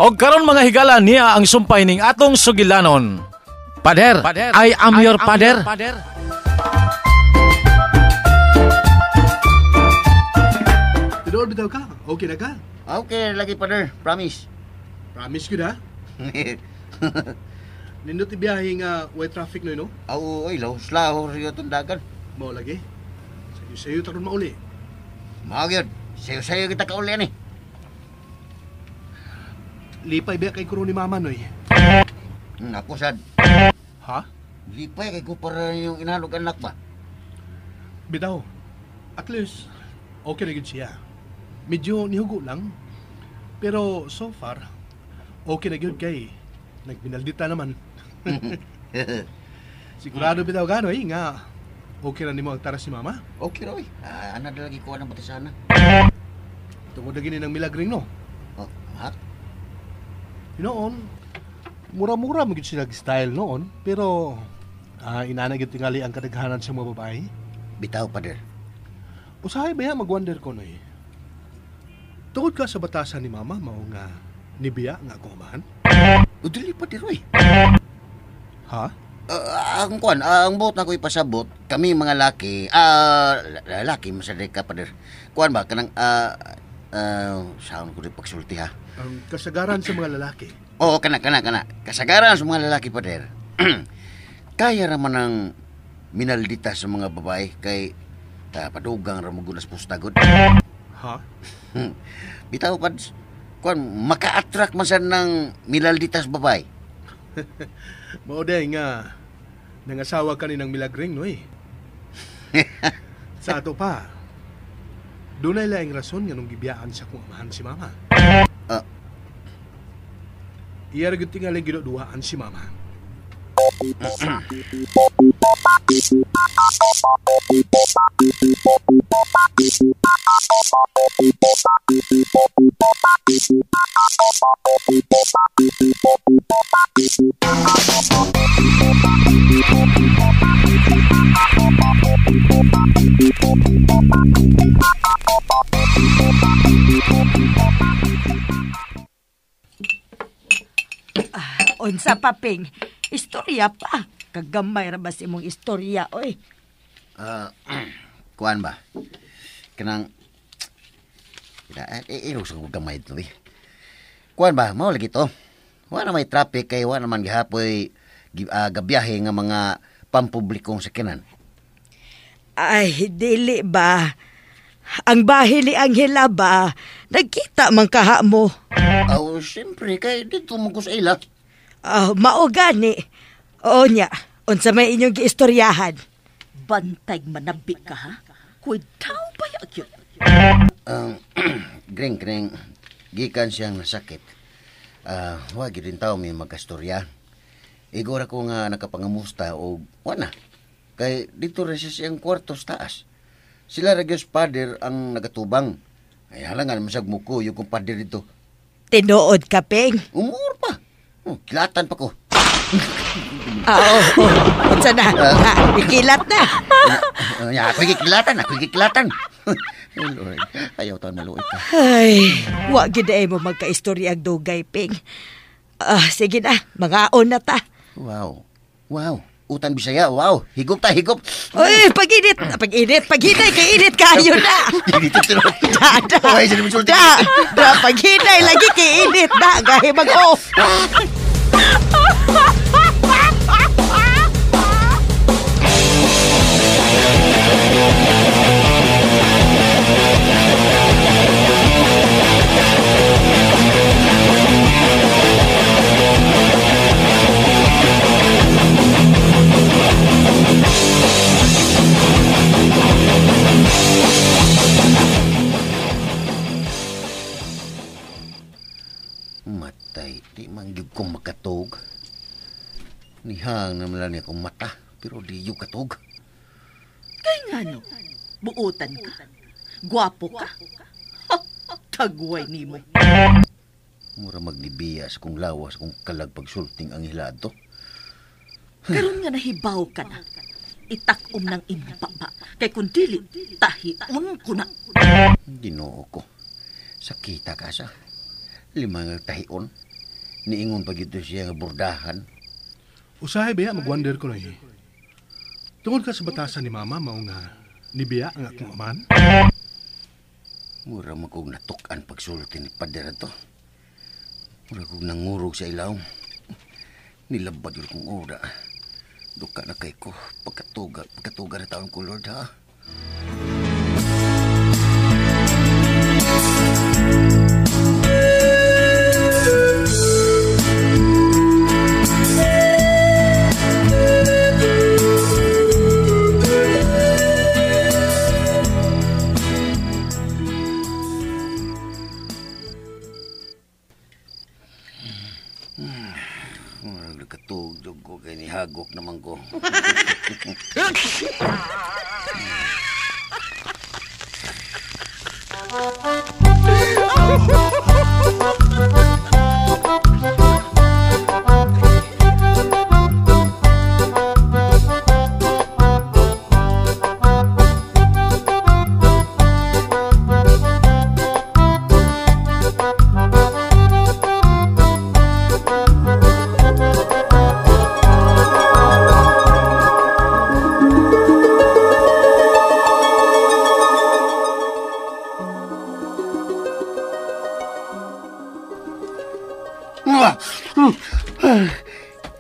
Og karon mga higala niya ang sumpay ning atong sugilanon. Pader, I am your pader. Tinuod bitaw ka? Okay na ka? Okay lagi, pader. Promise. Promise ko na? Nindot ibiyahe nga way traffic no, no? Oo, oy, lahos-lahos yung tundagan. Mao lagi. Sayo-sayo taron mauli. Mao gyud. Sayo-sayo kita kauli ani. Lipay ba kay kuro ni mama noy? Ako sad. Ha? Lipay kay ko para yung inanog anak ba? Bitaw. At least okay na gyud siya. Medyo nihugo lang. Pero so far okay na gyud kay nagminaldita naman. Sigurado bitaw ganoy nga okay na nimo ang taras ni mama? Okay ra oy. Ana na lagi ko ang batisana. Tungod na gini ng milagring no. Oh, ha? Noon, mura-mura mo gyud sila style noon, pero inana gyud tingali ang kadaghanan sa mga babae. Bitaw, pader. Usahay ba ya mag-wonder ko noy? Tungod ka sa batasan ni mama mao nga nibiya nga ako amahan? O dili, pader oy. Ha? Ang kuan, ang buot na ko ipasabot, kami mga laki, lalaki masaday ka, pader. Kuan ba kanang saan ko rin pagsulti ha? Ang kasagaran sa mga lalaki. Oo, kana. Kasagaran sa mga lalaki, pader. Kaya raman ang minaldita sa mga babae kay padugang ramugulas pustagod. Ha? Bitaw, pads. Kuan, maka-attract man sa ng minaldita sa babae. Mao day nga nangasawa ka ni ng milagring no eh. Sa ato pa, dunay laing rason nga nung gibiyaan sa kong amahan si mama. Iya ra gyud tingali giduduhaan si mama. Unsa pa, Ping? Istorya pa. Kagamay ra ba sa imong istorya, oy? Kuan ba? Kanang ilog sa gamay ito, eh. Kuan ba? Mao lagi to. Wa na may traffic kay wa naman gihapoy gabiyahe nga mga pampublikong sakyanan. Ay, dili ba? Ang bahin ni Angela ba? Nagkita man kaha mo. Oh, siyempre, kay dito mo ko sa ila. Mao gani. Oo niya, unsa may inyong giistoryahan? Bantay manabi ka, ha? Kuidaw ba yun? Greng, gikan siyang nasakit. Wa gyud tao may magkastorya. Igora ko nga nakapangamusta o wala. Kay dito rin siya siyang kwarto sa taas. Sila ra gyud pader ang nagatubang. Ay halangan masag mo ko yung pader dito. Tinuod ka, Peng. Umur pa. Kilatan pa ko. Oo. Unsa na? Ikilat na. Ako'y kikilatan. Lord, ayaw taon maluoy ka. Ay, wa gid ay mo magkaistorya ang dugay, Ping. Sige na, mangaon na ta. Wow. Utan Bisaya, wow. Higop ta, higop. Uy, pag-init, paghinay, kay init kayo na. Da, paghinay lagi kay init na, gahi mag-off. Matay, di man gyud ko makatug. Nihang naman lang niya akong mata, pero di yung katug. Kay nga no, buutan ka, gwapo ka, ha, tagway nimo. Mura magnibiyas kung lawas kung kalag pagsulting ang hilado. Karon nga nahibaw ka na, itakom ng imong baba, kay kung dili, tahion ko na. Ginoo ko, sakita ka sa. 5 nga tahion. Niingon pa gito siya nga burdahan. Usahay ba mag-wonder ko na eh. Tungod ka sa batasan ni mama, mao nga nibiya ang akong aman. Mura man kong natukan pagsulti ni Pader ato. Mura kong nangurog sa ilawom. Nilabad yun kong ura. Duka na kay ko. Pagkatuga na taon ko, Lord, ha? Katugdog ko kay nihagok naman ko.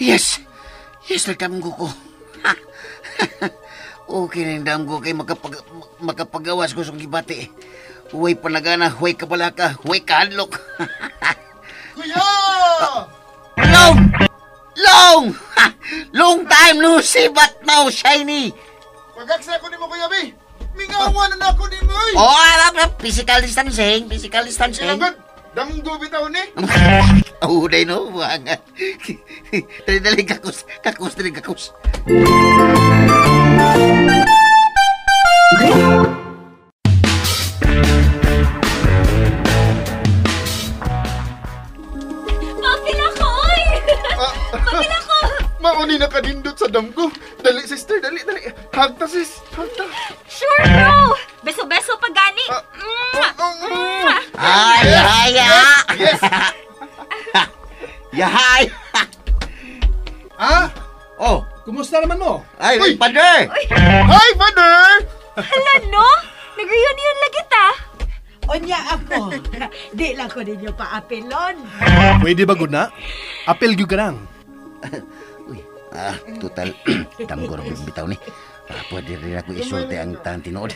Yes! Yes, nagdamgo ko. Okay na yung damgo kay makapagawas ko sa gibati. Huway panagana, huway kabalaka, huway kahadlok. Kuya! Long! Long! Long time no see but now shiny! Pagaksa ko ni mo, Kuya B! Mingawan na ako ni mo! Oh, alam na! Physical distancing! Physical distancing! Kailangan! Damgo bitaw ni! Oh, day no, buwangan. Dali-dali, kakus. Kakus, dali, kakus. Papil ako, oy! Papil ako! Mauni na kadindot sa damgo. Dali, sister, dali, dali. Hagta, sis. Hagta. Sure, bro! Beso-beso pa gani. Ay, ay, ay! Yes! Yahay! Ah? Oh. Kumusta naman mo? Ay, uy, Father! Hi, Father! Hala, no? Nag-reunion lagi ta. Unya ako. Di lang ko ninyo paapilon. Pwede ba, good na? Apil gyud ka lang. Uy, total. Damgo rin bitaw ni. Pwede rin ako isulti ang tahan tinuod.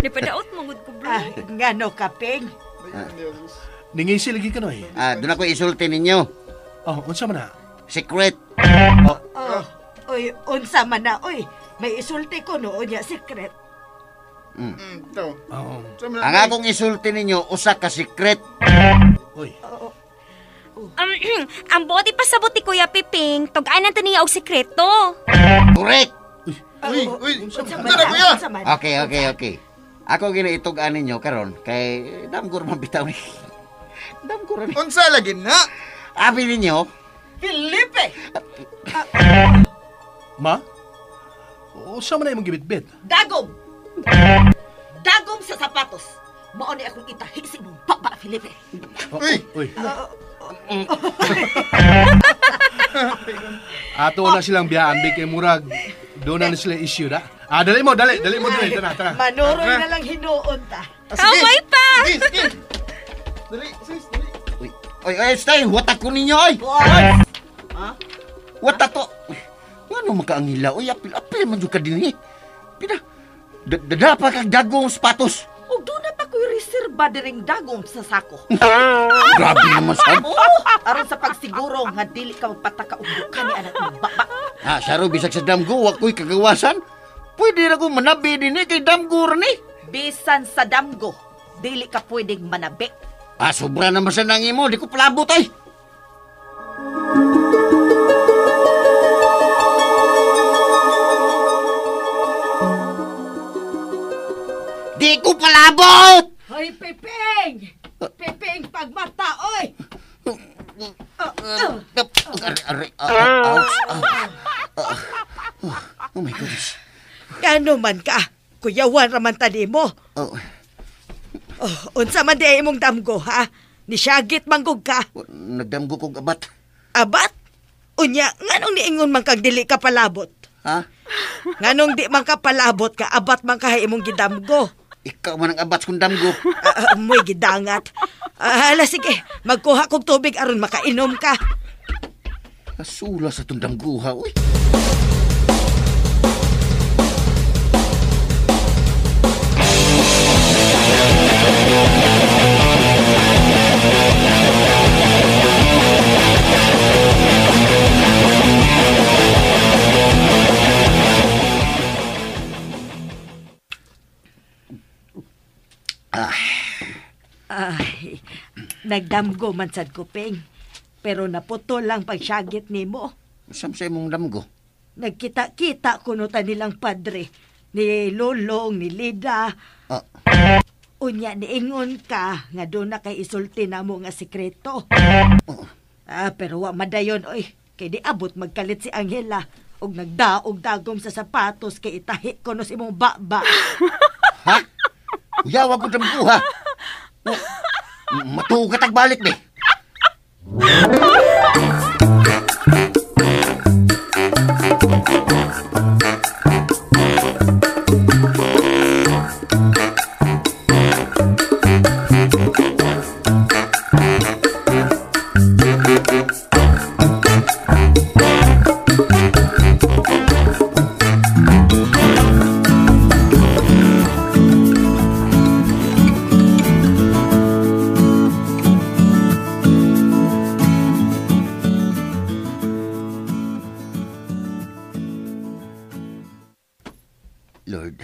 Nipadaot mangud ko, bro. Ngano, kaping? Ningisi lagi ka, noy. Doon ako isulti ninyo. Oh, unsa man na? Secret. Oh. Oy, unsa man na, oy. May isulti ko no, unya secret. To. Oh. Ang akong isulti ninyo, usa ka secret. Oy. Ang boti pasabot ni Kuya Piping, tug-anan ta niya og sekreto. Correct. Uy, uy, unsa man na, kuya? Okay. Ako ginaitug-an ninyo karon kay damgor man bitaw ni. Damgor ni. Unsa lagi na? Abi ninyo? Felipe! Ma? Unsa man na imong gibitbit? Dagom! Dagom sa sapatos. Mao ni akong itahi sa imong baba, Felipe. Uy! Uy. Ato na silang biyaan, kay murag. Doon na sila issue na. Dali mo, dali. Dali mo, dali. Tara, tara. Manuroy na lang hinuon ta. Kamay pa! Sige, sige. Dali, sis, dali. Uy, oy, stay. Watak ko ninyo, oy. Ha? Watak to. Ano makaangila? Oy, apil man jud ka din eh. Pina, dada pa kag dagong sapatos. O doon na pa ko'y reserba diring dagong sa sako. Grabe naman sa. Oh, aron sa pagsiguro nga dili ka magpataka og buka ni anak mong baba. Ha, saro bisag sa damgo, wa ko'y kagawasan. Pwede ra ko manabi din eh, kay damgo ra ni. Bisan sa damgo, dili ka pwedeng manabi. Ah, sobra naman sa nangimo, di ko palabot ay. Di ko palabot! Hoy, Piping! Piping, pagmata, oy! Oh my goodness. Gano man ka? Kuyawan raman tani mo. Oh. Oh, unsa man di imong damgo, ha? Nisyagit manggug ka. Nagdamgo kog abat. Abat? Unya, nganong niingon man kag dili ka palabot? Ha? Nganong di man ka palabot ka, abat man ka imong gidamgo. Ikaw man ang abat kung damgo. Mo'y gidangat. Hala, sige, magkuha kog tubig aron makainom ka. Kasula sa itong damguha, uy. Ay, nagdamgo man sad ko, Ping. Pero naputol lang pagsyagit nimo. Sam sa imong damgo? Nagkita-kita kuno ta nilang padre. Ni Lolong, ni Lida. Ah. Unya niingon ka nga doon na kay isulti na mo nga sikreto. Ah, pero wa madayon oy. Kay di abot magkalit si Angela og nagdaog dagom sa sapatos kay itahi kuno sa imong baba. Ha? Uyawa ko damgo ha. Matuog ka tagbalik ni. Lord,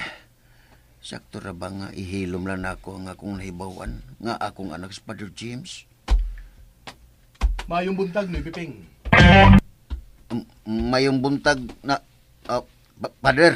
sakto ra ba nga ihilom lang nako ang akong nahibawan nga akong anak si Father James? Mayong buntag ni Piping. Mayong buntag na Father.